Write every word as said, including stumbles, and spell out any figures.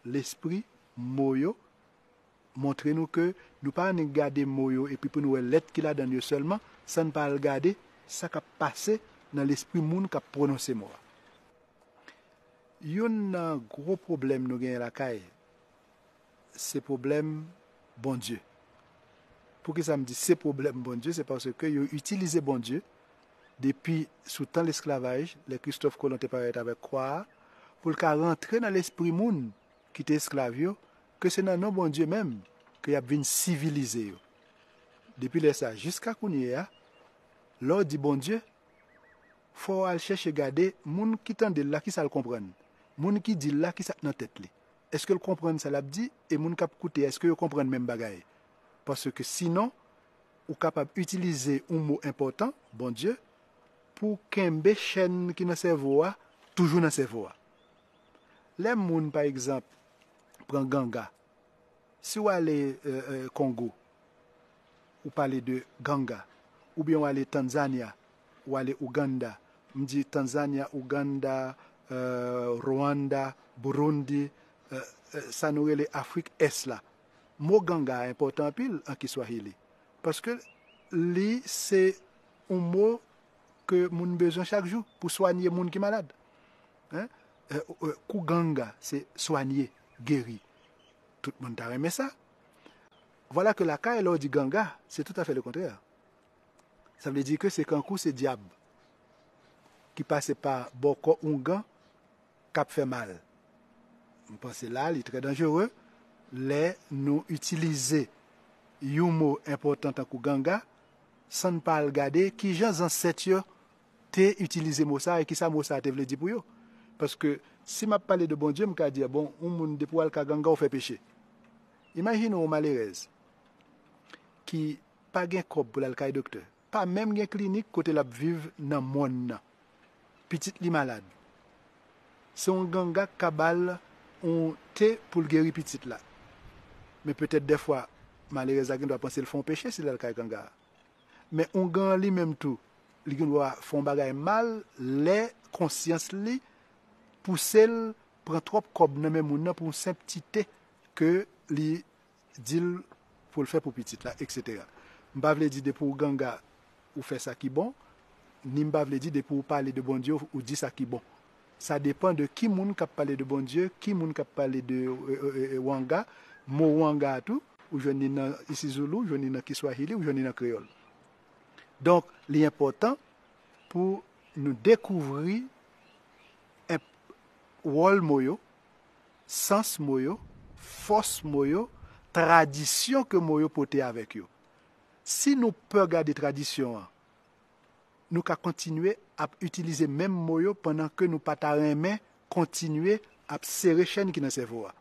lespri mo yo montre nou ke nou pa annik gade mo yo epi pou nou wè lèt ki ladan yo sèlman, san n pa al gade sa k ap pase nan lespri moun k ap pwononse mo a. Youn nan gwo pwoblèm nou genyen lakay, se pwoblèm Bondye. Poukisa m di se pwoblèm Bondye? Se paske yo itilize Bondye depi sou tan lesklavaj, lè Kristòf Kolon te parèt avèk kwa a, pou l ka rantre nan lespri moun ki te esklav yo, ke se nan non Bondye menm ke y ap vin sivilize yo. Depi lè sa a jiska kounye a, lè w di Bondye, fò w al chèche gade moun ki tande l la, kisa l konprann. Moun ki di l la, kisa k nan tèt li. Èske l konprann sa l ap di? E moun k ap koute, èske yo konprann menm bagay? Paske sinon, ou kapab itilize yon mo enpòtan, Bondye, pou kenbe chèn ki nan sèvo a toujou nan sèvo a. Lè moun, pa egzanp, pran ganga, si w ale, e, e, Kongo, ou pale de ganga, oubyen w ale Tanzanya, ou ale Ouganda, m di Tanzanya, Ouganda, e, Rwanda, Burundi, e, e, sa nou rele Afrik Ès la. Mo ganga a enpòtan anpil an Kiswahili, paske li se yon mo ke moun bezwen chak jou pou swanye moun ki malad. Hein? E, e, kouganga, se swanye, geri. Tout moun ta renmen sa. Vwala ke lakay, lè w di ganga, se toutafè lekontrè. Sa vle di ke se kankou se dyab ki pase pa bòkò oungan k ap fè mal. M panse la, li trè danjere lè nou itilize yon mo enpòtan tankou ganga, san n pa al gade kijan zansèt yo te itilize mo sa a e kisa mo sa a te vle di pou yo. Paske si m ap pale de Bondye, m ka di, bon, yon moun depi w al ka ganga, w fè peche. Imajine yon malerèz ki pa gen kòb pou l al kay doktè, pa menm gen klinik kote l ap viv nan mòn nan. Pitit li malad. Se yon ganga k ka ba l yon te pou l geri pitit la. Men petèt dèfwa, malerèz la gendwa panse l fè yon peche si l al kay ganga a. Men oungan an li menm tou, li gendwa fè yon bagay mal lè konsyans li pouse l pran twòp kòb nan men moun nan pou yon senp ti te ke li di l pou l fè pou pitit la, etsetera. M pa vle di depi w ganga, ou fè sa ki bon, ni m pa vle di depi w pale de Bondye, ou di sa ki bon. Sa depann de ki moun k ap pale de Bondye, ki moun k ap pale de, e, e, e, wanga. Mo wanga a tou, ou jwenn li nan isizoulou, ou jwenn li nan kiswahili, ou jwenn li nan kreyòl. Donk, li enpòtan pou nou dekouvri enp-, wòl mo yo, sans mo yo, fòs mo yo, tradisyon ke mo yo pote avèk yo. Si nou pè gade tradisyon an, nou ka kontinye ap itilize menm mo yo pandan ke nou pa ta renmen kontinye ap sere chèn ki nan sèvo a.